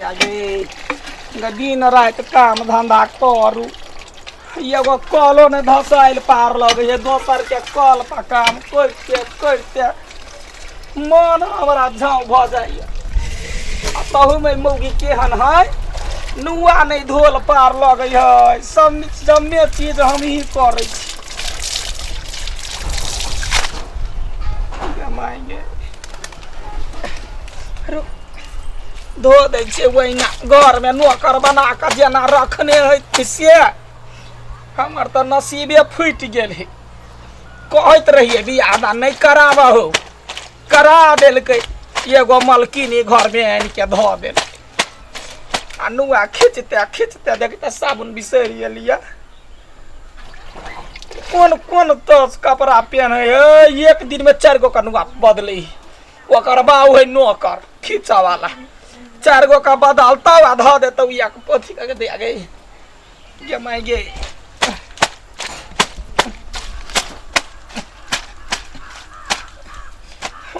आगे दिन राति काम धंधा करू, एगो कलो नहि धसायल पार लगैए, दोसरके कल पर काम करिते करिते मन हमरा झाँव भऽ जाइए। आ तहूमे मौगी केहन है, नुआ नहि धोल पार लगै है, सब जम्मे चीज हमही करै छी। गे माय गे, रुक, धो दै छियै ओहिना घरमे नौकर बना कऽ जेना रखने है से। हमर तऽ नसीबे फूटि गेल है। कहैत रहियै बियाह दान नहि कराबहो, करा देलकै। एगो मलकिनी घरमे आनि के धऽ देलकै आ नुआ खींचते खींचते देखते साबुन बिसरि गेलियै। कोन कोन तस कपड़ा पेन्है है, एक दिनमे 4 गो के नुआ बदलै है। ओकर बाउ है नौकर खींचा वाला, 4 गो का बदलता आ धऽ देतौ एक पोथी के दे गे गे माय गे।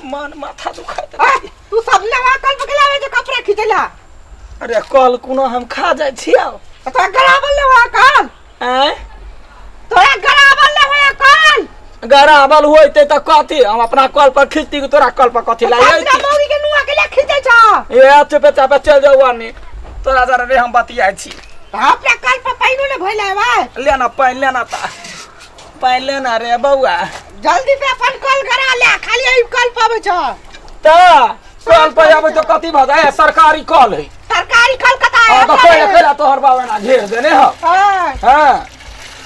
मन माथा दुखाइत आ, तू सब नवा कल पकड़ावे जो कपड़ा खींचला। अरे कल कोनो हम खा जाइ छियौ। तोरा गराबल ले हुआ कल। आँय? तोरा गराबल ले हुआ कल। गराबल होइते तऽ कथी हम अपना कल पर खींचती कि तोरा कल पर कथी अपना लाइ? मौगी के नुआ के लिए खींचे छा। ए चुपे चापे चल जाऊ आनी, तोरा जरा रे हम बतियाइ छी। अपना कल पर पाइनो ने भइल है भाई। लेना पानि, लेना ता पानि लेना रे बौआ। जल्दी से अपन कल गरा ले, खाली एहि कल पाबै छ। तऽ कल पर आबै तऽ कथी भऽ जाइ? सरकारी कल है। सरकारी कल कता है? हाँ, तऽ कोई अकेला तोहर बाबा ना घेर देने हो। हाँ। हाँ,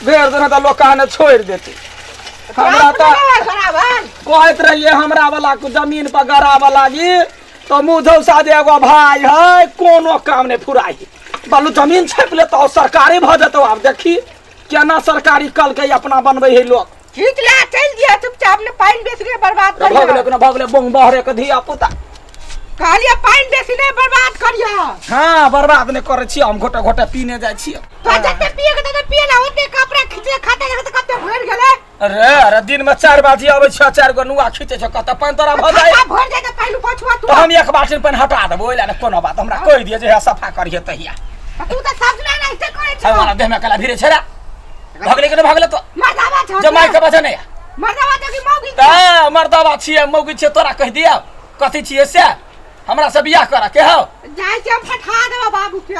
घेर देने तऽ लोग कहने छोड़ि देते। हमरा तऽ बराबर कहैत रहिए हमरा वाला के जमीन पर गराबऽ लागी तऽ मुँह झौसा जे एगो भाई है कोनो काम नहि फुराई, बालू जमीन छापि लेतौ सरकारी भऽ जेतौ। आब देखी केना सरकारी कल के अपना बनबै है लोग। खींच ले चल दिया चुपचाप, ने पानी बेसी ने बर्बाद भऽ करिया। गेलै कोनो भऽ गेलै बोंग बहरे के धिया पुता। कहलिए पानी बेसी ने बर्बाद करिया। हाँ बर्बाद नहि करै छियै हम, घोटे घोटे पीने जाइ छियै। तो जते पिए के तते पिए ना, ओते कपड़ा खींचे खाता देखत कते भर गेलै। अरे अरे दिन में 4 बाजी आबै छै, 4 गो नुआ खींचे छै, कते पानि तोरा भऽ जाइ? खाता भर जाय त पहलू पछुआ तू। तऽ हम एक बाल्टी पानि हटा देबो, ओहि लए ने कोनो बात। हमरा कहि दिअ जे हे सफा करिहे तहिया। तू त सब ना ऐसे करे छ। हमरा देह में कला भिरे छै रे। भगले के नहि भगले तो मर्दावा छ। जमाई के बजे नहि। मर्दावा छ कि मौगी? तऽ मर्दावा छियै मौगी छियै तोरा कहि दिअ कथी छियै से? हमरा से बियाह करऽ के हौ? जाइ छी हम पठा देबो बाबू के।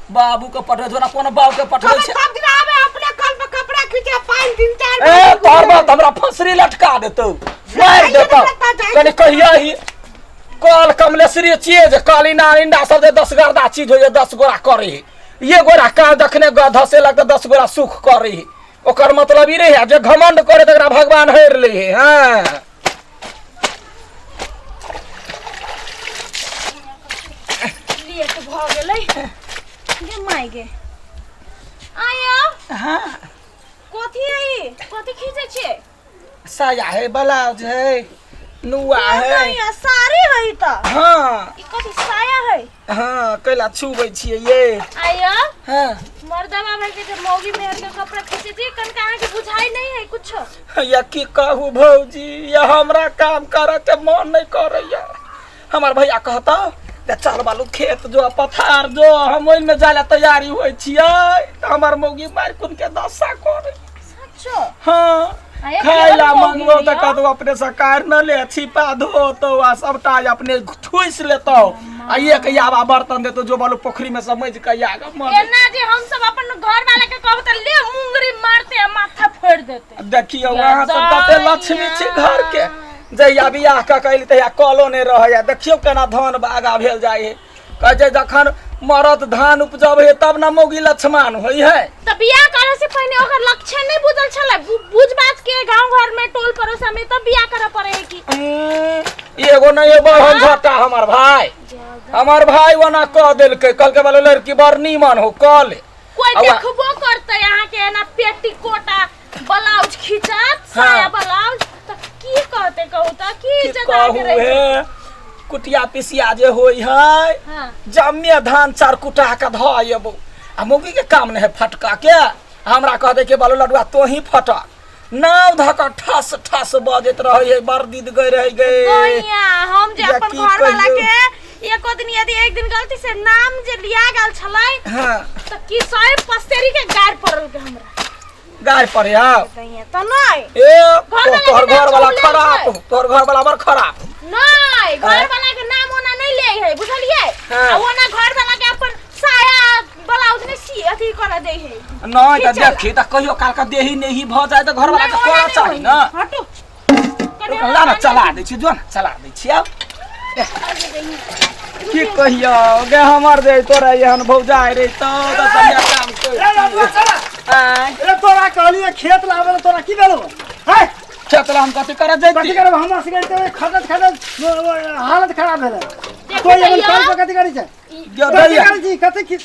बाबू के पठबै छौ ना कोनो बाबू के पठबै छै। सब दिन आबे अपने कल पर कपड़ा खींचे पानि 3 4। ए तोहर बात हमरा फंसरी लटका देतौ, मारि देतौ। कनि कहिया ही कल कमलेश्वरी छियै जे कल इना इंडा सब जे 10 गर्दा चीज होइए 10 गोरा करै है, ये गोरा कान जखने ग धसेलक तऽ 10 गोरा सुख करै है। ओकर मतलब ई रहै जे घमंड करे तकरा भगवान हेर लै है। हाँ लेट भऽ गेलै गे माय गे। आया। हाँ। कथी है ई? कथी खींचै छियै? साया है, ब्लाउज है, नुआ है। नहीं, साड़ी है ई तऽ। हाँ। ई कथी साया है? हाँ कैला छुबै छियै ये। आया। हाँ। मर्दवा भाई के जे मौगी मेहर के कपड़ा खींचे छी, कनका अहाँ के बुझाई नहीं है कुछो? या की कहू भौजी, या हमरा काम करे के मन नहीं करैया। हमर भैया कहता जे चल बालू खेत जो पथार जो, हम ओहिमे जाय ला तैयारी होइ छियै तऽ हमर मौगी मारि कुन के दशा करै। सच्चो? हाँ। आ, खाय ला केहन मौगी मंगबौ तऽ होइया? कहतौ अपने से काटि न ले, छिपा धोतौ आ सबटा अपने ठूसि लेतौ आ एक याबा बर्तन देतौ जो बालू पोखरी में से मजि के आग मज। एना जे हम सब अपन घर वाला के कहब त ले मुंगरी मारते आ माथा फोड़ देते। देखियौ अहाँ सब कते लक्ष्मी छी घर के, जहिया बियाह कऽ के अयली तहिया कलो नहि रहैया, देखियौ केना धान आगा भेल जाइ है। कहै छै जखन मरद धान उपजबै है तब ने मौगी लक्ष्मण होइ है। त बियाह करे से पहले ओकर लक्षण नहीं बुझल छलै, बुझ बात के गांव घर में टोल पड़ोसा में तब बियाह करे पड़े है कि? एगो नहीं है बहन झटा हमर भाई, हमर भाई ओना कह देलकै, कहलकै बोले लड़की बड़ नीमन हो कह ले। कोई आ देखबो करते अहाँ के एना पेटीकोट आ ब्लाउज खिंचत साया ब्लाउज त की कहते कहू त की की इज्जत अहाँ के कहू रहि हे कुटिया पिसिया जे होइ है। हाँ। जम्मे धान चार कुटा के धऽ एबो आ मौगी के काम नहीं है फटका के, हमरा कह दे के बालो लडुआ तो ही फटक, नाव धऽ कऽ ठस ठस बजैत रहै है, बड़ दीद गई रह गई। गइया हम जे या अपन की घर वाला कहियौ? के एको दिन यदि एक दिन गलती से नाम जे लिया गेल छलै हाँ त की सही पसेरी के गार पड़ल के हमरा गाय पर आव दैया त नहीं ए घर वाला तोहर के नाम घर वाला सुनले खराब छै। तोहर घर वाला बड़ खराब नहीं घर हाँ। वाला के नाम ओना नहीं ले है बुझलिए हाँ। आ ओना घर वाला के अपन साया ब्लाउज ने सी अथी कर दे है नहीं तऽ खींचल। देखी तऽ कहियो काल के देही नहीं भऽ जाय तऽ घर वाला के नहीं, ओना करऽ नहीं चाही होई। ना हटू कनी ला ना चला दै छी जो ना चला दै छी आब की कहियो गे हमर जे तोरा एहन भौजाइ रे तो तऽ बढ़िया काम रे बाबुआ चला आँय रे तोरा कहलिए खेत लाबे ला तोरा की भेलो है खेत ला हम कथी करऽ कथी जैती करब हमरा सिगरेट ते खटत खटत हालत खराब भेलै देखू तो एहन भैया। काम पर कथी करै छै गे कथी दैया करै छी कथी खी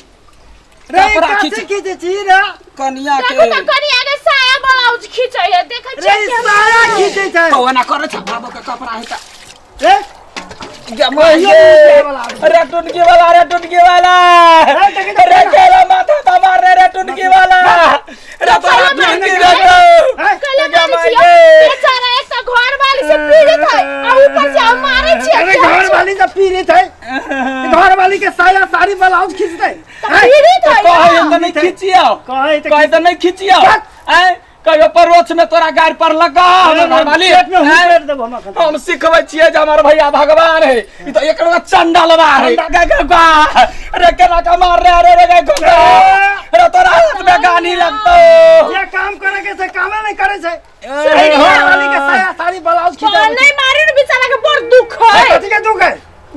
रे कपड़ा कथी खींच- खींचै छी रे कनिया देखू के त कनी आगे साया ब्लाउज खींचै है देखै रे छियै कि हम- साया खींचै छै तो ओना करै छै बाबू के कपड़ा है तऽ रे गे माय रे टुनकी वाला रे टुनकी वाला रे केला माथा पर मार रे रे टुनकी वाला रे तोरा टुनकी रे कले गे मारै माय छियै बेचारा एक त घर वाली से पीड़ित है आ ऊपर से हम मारै छियै अरे घर वाली जब पीड़ित है घर वाली के साया साड़ी ब्लाउज खींचते पीड़ित है कहे ना। तऽ नहीं खींचियो कहे तऽ कहे तऽ नहीं खींचियो आय कहियो परोछ में तोरा गाड़ पर लगा हमर घरवाली पेट में आँय? हुपेट देबो हम अखन हम सिखबै छियै जे हमर भैया भगवान है ई तऽ एक नंबर चंडलवा है गा गा गा रे केना का मार रे रे रे गे गे रे तोरा हाथ में गानी लगतो जे काम करे के से कामे नहीं करे छै ए, घर वाली के साया साड़ी ब्लाउज तो खींचा नहीं मारे ने बेचारा के बड़ दुख है कथी के दुख है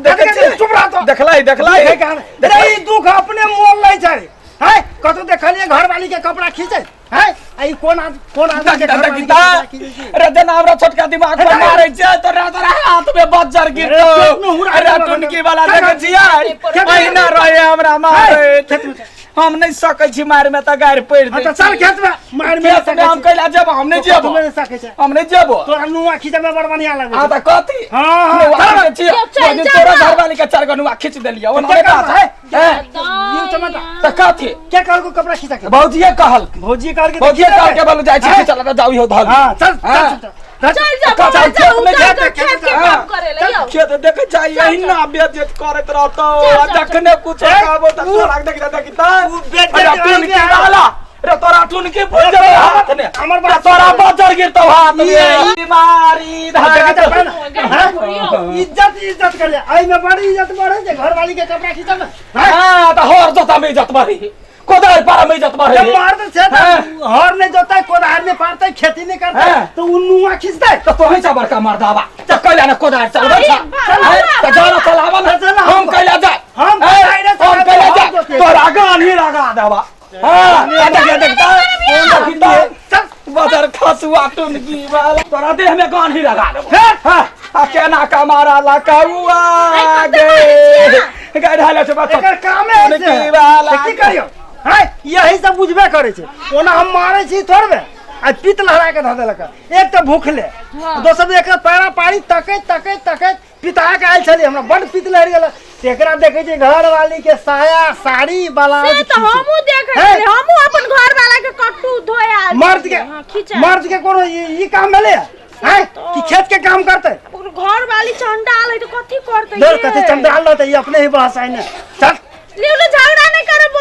देखै कथी के दुख? चुप रह तो देखलाई देखलाई दुख है कहाँ? रे ई दुख अपने मोल लै छै है कतौ देखलिए घर वाली के कपड़ा खींचे है आ ई कोन कोन आदमी के घर वाली के कपड़ा खींचै छै? रे जेना हमरा छोटका दिमाग पर मारै छै तोरा तोरा हाथ में बज्जर गिरतो खेत में हुरा अरे देबो। टुनकी वाला चल, देखै छियै खेत में अहिना रहे हमरा मारै खेत में चल। हम नहि सकै छी मारे में तऽ गारि पड़ि हाँ दै तो चल खेत में मार में खेत में हम कैला जेब हम नहि जेब नहीं सकै छै हम नहि जेबो तोरा नुआ खींचे में बड़ बढ़िया लगे हाँ तऽ कथी हाँ, हाँ, नुआ चल। खींचै छियै। चल, ओहि दिन चल, तोरा चल। घरवाली के चारि गो नुआ खींच देलियै ओना क्या नहि बात है? है you टमाटर तऽ कथी क्या कहल को कपड़ा खींचा के भौजिये कहल भौजी कहल के भौजिये कहल के बोलू जाइ छी हैं? खींचल तऽ जाउ इहो धल हाँ चल चल हाँ। चल चल चल जा चल, चल खेत में जा जा, खेत के हाँ। काम करे ले यौ खेत देखे जाइ अहिना बेइज्जत करैत रहतौ आ चल, चल। जखने कुछ कहबो तऽ तोरा देख देख तऽ बेइज्जत अरे टुनकी होइके वाला रे तोरा टुनकी फुट जेबौ हाथ ने हमर रे बात तोरा सुन। बजर गिरतौ हाथ में ये- बीमारी देखै धर तऽ पहिने, हाँ? इज्जत इज्जत कर ले एहि में बड़ी इज्जत बढ़े छै घरवाली के कपड़ा खींचल ने हाँ? हाँ तऽ हर जोता में इज्जत बढ़ी कोदारि पारा में इज्जत बढ़ी जब मर्द छै तऽ हाँ। हर नहि जोतै कोदारि नहि पारतै खेती नहि करतै हाँ। तऽ ओ नुआ खींचतै तऽ तोही छ बड़का मर्दाबा तऽ कैला ने कोदारि चलबै अरे छ बाबा, आँय, तऽ जाना चलाबऽ ने चला, हम कैला जाय हम आँय, कोदारि हम चलाबै, कैला हम जाय जोतै। तोरा गानी लगा देबा हाँ देख देख देख चल बजर खसुआ टुनकी वाला तोरा देह में गानी लगा देबो हाँ, आ केना कमारा लकाउआ गे गे ढाले छै बच्चा एकर कामे है से। टुनकी वाला तऽ की करियौ हैं यही सब बुझबे करै छै ओना हम मारै छी थोड़बे आ पित लहरा के धऽ देलक एक तऽ भूखले दोसर एकर पैरा पारी तकैत तकैत तकैत पिता के आयल छलियै हमरा बड्ड पित लहरि गेल एकरा देखै छियै घरवाली के साया साड़ी ब्लाउज से तऽ हमहूँ देखै छलियै हमहूँ अपन घर वाला के कट्टू धोए आयल मर्द के छलियै। हाँ, खींचा मर्द के कोनो ई काम भेलै हैं कि खेत के काम करतै ओकर घर वाली चंडाल है तऽ कथी करतै दौड़ ये? कथी चंडाल रहतै ई अपने ही बहस आइ ने चल लियौ ने झगड़ा नहीं करब।